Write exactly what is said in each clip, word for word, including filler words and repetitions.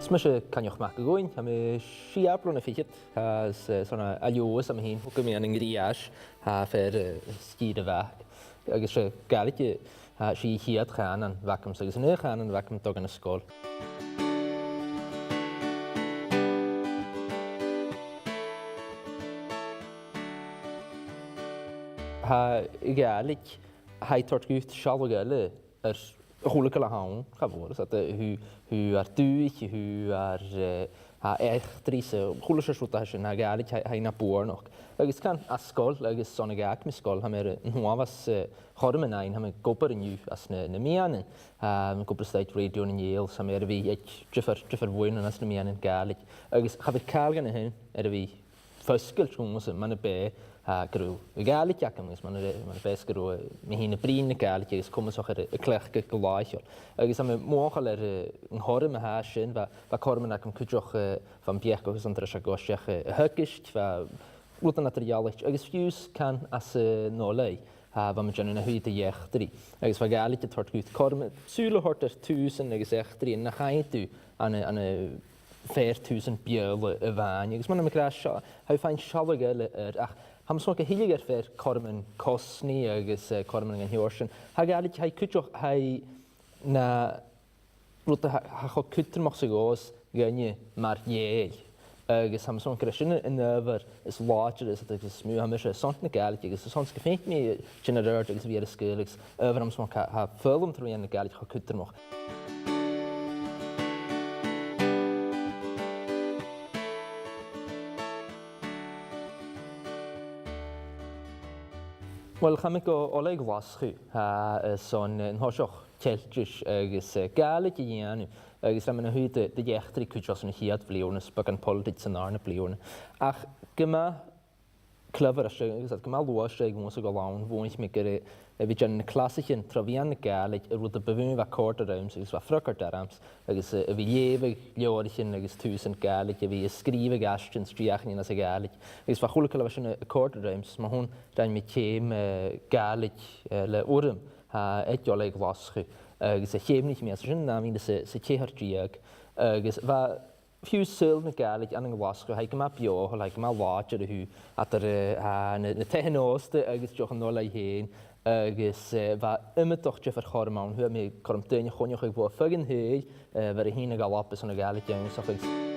Is mise Coinneach Mac a' Ghobhainn, tha mi sia bliadhna fichead, agus, eh, 's ann à, à Leòdhas a tha mi fhìn, thog mi ann an Griais, tha, fear, eh, sgìre a' Bhac. Agus 's e Gàidhlig, eh, 's e a' chiad chànan a bh' agamsa, agus an aon chànan a bh' agam a thug ann an sgoil. Tha Gàidhlig, tha i a' toirt dhut sealladh eile air a h-uile càil a th' ann, cha mhòr, is, eh, thu, thu air dùthaich, thu air, eh, tha eachdraidh 's a h-uile seòrsa rud a tha sin, tha Gàidhlig, tha, tha i na bùirneach. Agus can, à sgoil, agus 's ann a dh'fhàg mi sgoil, tha mi air an uabhas, eh, chothroman fhaighinn, tha mi ag obair an-diugh anns na, na meadhanan, um, ag obair a-staigh aig Radio nan Gàidheal, 's tha mi air a bhith aig diofar, diofar bhuidhnean anns na meadhanan Gàidhlig. Agus cha bhi càil dhen a sin air a bhith fosgailte dhòmhsa, mar a bha, eh, gun robh a' Ghàidhlig agam, agus mar a, mar a bha, 's gun robh, eh, mi fhìn a' bruidhinn na Gàidhlig agus comasach air a, a cleachdadh gu làitheil. Agus tha mi mothachail air, eh, an cothrom a tha sin, bha, bha cothroman agam cuideachd, eh, bhon bheachd agus an treis a' coiseachd, eh, a theagasg, bha rudan eadar-dhealaichte, agus fiù 's can às, eh, an oilthigh, eh, bha mi a' dèanamh na shuidhe de dh'eachdraidh. Agus bha Gàidhlig a' toirt dhut cothrom sùil a thoirt air tùsan agus eachdraidhean nach fhaigheadh tu ann an, ann an fhear tùsan Beurla a-mhàin. Agus mar a tha mi ag ràdh, seo, tha thu a' faighinn sealladh eile air, ach tha mi a' smaoineachadh gu h-uile gum faigh thu cothroman cosnaidh agus, eh, cothroman dhen t-seòrsa sin, tha Gàidhlig, tha i cuideachd, tha i na rud a tha, tha cho cudromach 's a ghabhas dhuinne mar Ghàidheil. Agus tha mi a' smaoineachadh gur e sin an adhbhar as làidire is, agus as motha, tha mise airson na Gàidhlig, agus airson 's gum faighnich mi tighinn air adhart agus a bhith air an sgoil, agus adhbhar, tha mi a' smaoineachadh, tha, tha foghlam tro mheadhan na Gàidhlig cho cudromach. Uill, chaidh mi gu Oilthigh Ghlaschu, eh, airson, eh, an toiseach Ceiltis agus, eh, Gàidhlig a dhèanamh, agus rinn mi na shuidhe de, de dh'eachdraidh cuideachd anns a' chiad bhliadhna, is beagan poilitigs san dàrna bliadhna. Ach gu math clever às dèidh, agus gu math luath às dèidh dhòmhsa a dhol ann, mhothaich mi gur e, a bhith a' dèanamh na clasaichean tro mheadhan na Gàidhlig, an rud a bu mhotha a bha a' còrdadh riumsa, agus bha freagairt ormsa, agus, eh, a bhith a' leughadh leabhraichean agus tùsan Gàidhlig, a bhith a' sgrìobhadh aistean is deuchainnean anns a' Ghàidhlig, agus bha a h-uile càil a bha sin a' còrdadh riumsa. Mar sin, rinn mi ceum, eh, Gàidhlig, eh, le urram, eh, aig Oilthigh Ghlaschu, agus, eh, cheumnaich mi às a sin, naoi mìle 's a, 's a ceithir deug, agus bha fiù 's saoghal na Gàidhlig ann an Glaschu, tha i gu math beothail, tha i gu math làidir a thaobh eadar, eh, tha na, na taighean-òsta agus dìreach an oilthigh fhèin, agus, eh, bha iomadach diofar chothrom ann, fhuair mi cothrom daoine a choinneachadh bho air feadh an t-saoghail, eh, bha iad a' tighinn a dh'Alba airson a' Ghàidhlig ionnsachadh.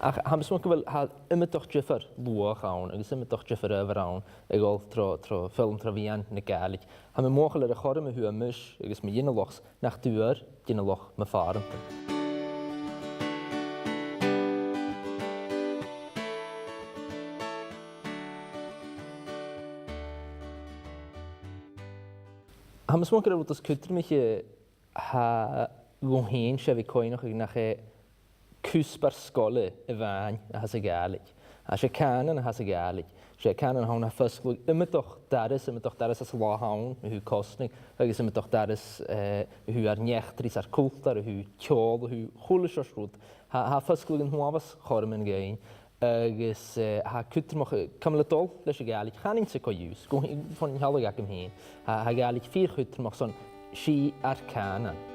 Ach tha mi a' smaoineachadh gu bheil, tha iomadach diofar luach ann, agus iomadach diofar adhbhar ann, a' dol tro, tro fhoghlam tro mheadhan na Gàidhlig. Tha mi mothachail air a' chothrom a fhuair mise agus mo ghinealach, nach d' fhuair ginealach mo phàrantan. Tha mi a' smaoineachadh gur e an rud as cudromaiche, tha, dhomh fhìn, 's e a bhith a' cuimhneachadh nach e cuspair sgoile a-mhàin a th' anns a' Ghàidhlig. Tha, 's e cànan a th' anns a' Ghàidhlig. 'S e cànan a th' ann a tha a' fosgladh iomadach doras, iomadach doras san latha an-diugh a thaobh cosnaidh, agus iomadach doras, eh, a thaobh ar n-eachdraidh, ar cultar, a thaobh ceòl, a thaobh a h-uile seòrsa rud. Tha, tha e a' fosgladh an uabhas chothroman dhuinn, agus, eh, tha e cudromach, eh, ciamar a tha dol leis a' Ghàidhlig, chanainn-sa co-dhiù, 's gu h-, bhon an t-sealladh agam fhìn, tha, tha a' Ghàidhlig fìor chudromach airson, 's i ar cànan.